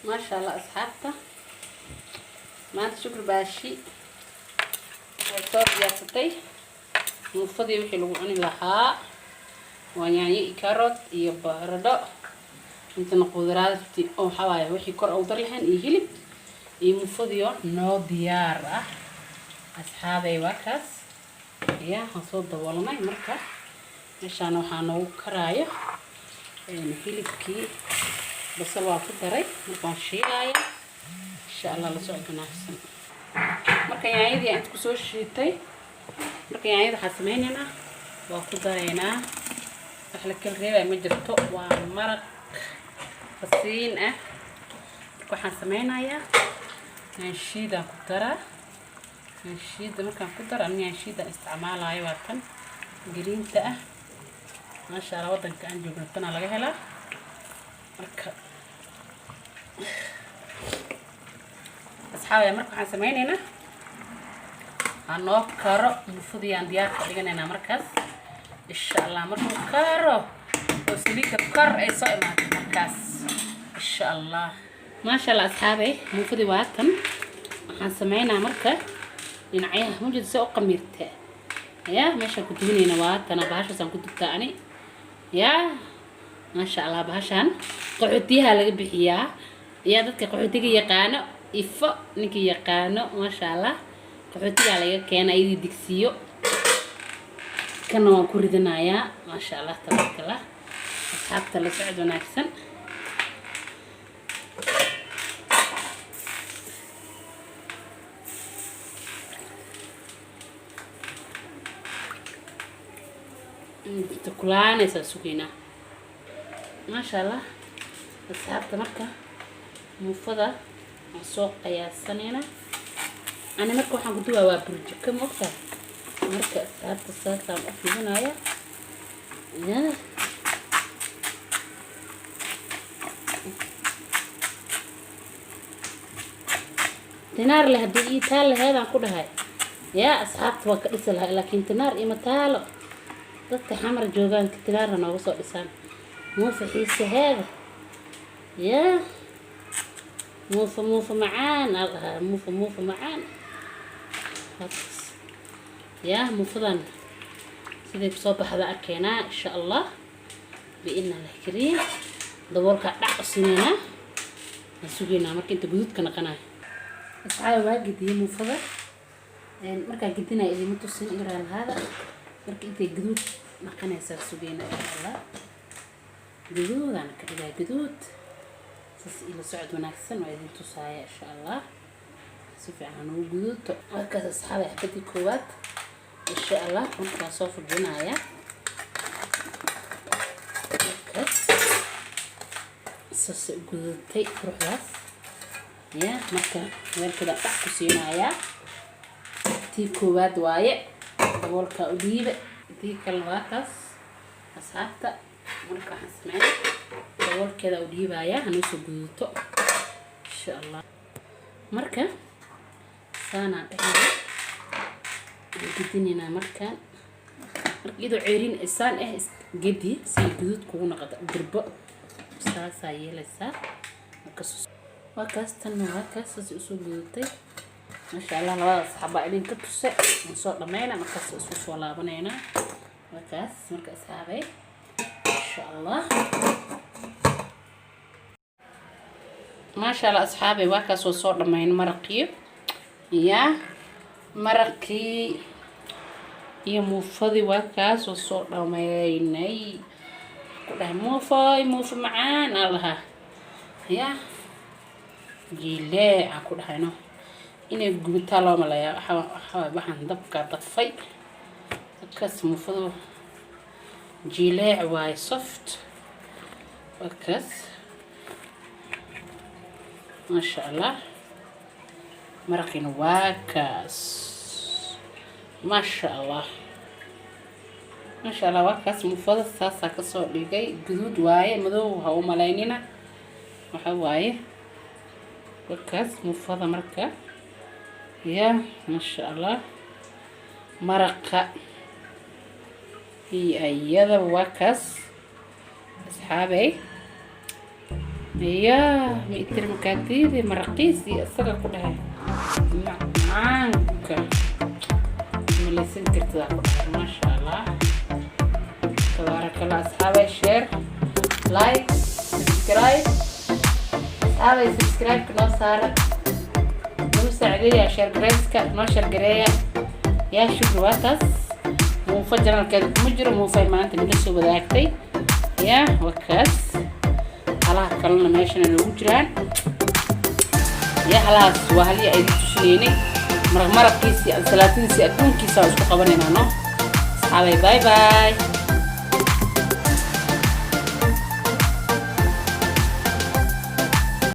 Maasha Allah, asxaabta, maanta Shukri Baashi way soo diyaarsatay muufadii wixii lagu cuni lahaa. Waa yaanyo iyo carrot iyo baradho, intana qudraadti oo waxaa waaye wixii kor ugu dar lahayn iyo hilib iyo muufadiyo noo diyaar ah. Asxaabay, waa kaas ya waan soo daboolanay. Marka meeshaana waxaa noogu karaayo hilibkii, basal waa ku daray. Marka waan shiilaaya, insha Allah. La socod wanaagsan. Marka yaanyadii aan inta kusoo shiitay, marka yaanyada waxaan sameynaynaa, waa ku daraynaa. Wax la kala reebaya ma jirto, waa maraq fasiin ah. Marka waxaan sameynayaa, yaanshiidaan ku daraa. Yaanshiida markaan ku daro, ani yaanshiidaan isticmaalayo waa tan green-ta ah. Maasha Allah, waddanka aan joogno tanaa laga helaa. Marka asxaabaya, marka waxaan sameynaynaa, ha noo karo mufadii aan diyaar ka dhiganaynaa. Markaas insha Allah markuu karo oo saliidda kor ay soo imaato, markaas insha Allah. Maasha Allah, asxaabay, muufadii waa tan. Waxaan sameynaa marka dhinacyaha mujid se u qamiirta ya meeshaan ku dubanayna waa tana. Bahashaasaan ku dubtaa ani ya. Maasha Allah, bahashaan qaxootiyaha laga bixiyaa yaa dadka qaxootiga yaqaano, ifo ninkii yaqaano. Maasha Allah, qaxootigaa laga keena iyadii digsiyo. Kana waan ku ridanayaa. Maasha Allah, tabaaraka Allah. Asxaabta, la socod wanaagsan. Inta kulaanaysaa sugaynaa. Maasha Allah, asxaabta, marka muufada waan soo qiyaasanaynaa. Ani marka waxaan ku duwaa waa burjiko, ma ogtahay? Marka asxaabta, saasaan u fidinaya ya. Tinaar leh haddii ii taal laheedaan ku dhahay yaa asxaabta, waan ka dhisi lahaa, laakiin tinaar ima taalo. Dadka Xamar joogaan tinaarna nooga soo dhisaan muufa xiisaheeda yaa. Muufa, muufa macaan aa dhahaa, muufa, muufa macaan yaa. Muufadan siday kusoo baxda arkeynaa, insha Allah, biidna Allah kariim. Daboolkaa dhac u siinaynaa, waan sugaynaa marka inta guduudka naqanayo. Asxaabi, waa gediyey muufada. Markaa gedinaya idima tusin, iga lahaada. Marka intay guduud naqanaysaa sugaynaa, insha Allah. Guduudaan ka dhigaa, guduud saas. Ila socod wanaagsan, waa idin tusaaya, insha Allah. Si fiican ugu guduudto. Markaas asxaabi, xabadii koowaad, insha Allah, markaa soo fujinaya. Markaas saasay u guduudtay quruxdaas ya. Marka weelkada dhac ku siinayaa. Tii koowaad waaye, daboolkaa u dhiiba. Tii kalena waa taas, asxaabta. Marka waxaan sameynay, daboolkeeda u dhiibayaa, hanoo soo guduuto, insha Allah. Marka saanaan dhehayna, aan gedinaynaa markaan. Marka iyadoo ceeriin saan ah gedi si ay guduud kugu noqoto dirbo, saasaa yeelaysaa. Marka waa kaas, tanna waa kaas, saasay usoo gudutay. Maasha Allah, labadaas xabaa idinka tuse. Waan soo dhammayna, markaas isku soo laabanaynaa. Waa kaas. Marka asxaabay, insha Allah. Maasha Allah, asxaabay, waa kaas, oo soo dhammayn maraqiyo ya. Maraqii iyo muufadii waa kaas, oo soo dhameynay. Ku dhahay muufoy, muufo macaan aa lahaa ya, jiilee aan ku dhahayno. Inay gubataa loo maleeyaa. Waxaa waxaan dabka dafay. Markaas muufadu jileec waaye, soft. Waa kaas, maasha Allah. Maraqiina waa kaas, maasha Allah, maasha Allah. Waa kaas muufada, saasaa kasoo dhigay. Guduud waaye, madow ha u malaynina, waxa waaye. Waa kaas muufada marka ya, maasha Allah. Maraqa iyo iyadaba waa kaas, asxaabey. Iya, miitir makaatiidi maraqiis iyo isaga ku dhahay macmacaanka malaysan kartidaa ku dhahay. Maasha Allah, tabaaraka Allah. Asxaabay, share, like, subscribe. Asxaabay, subscribe-ka noo saara, nagu saacideeya, share gareyska noo share gareeya. Yaa Shukri, waa taas. Muufo channelkeeda kuma jiro, muufay maanta nala soo wadaagtay. Ya, waa kaas. Halaha kalena meeshana noogu jiraan. Ya, halahaas waa halihii aydi tusinaynay. Maraq, maraqiisi, ansalaatadiisi, adduunkiisa waa isku qabanaynaa. No, asxaabay, bye bye.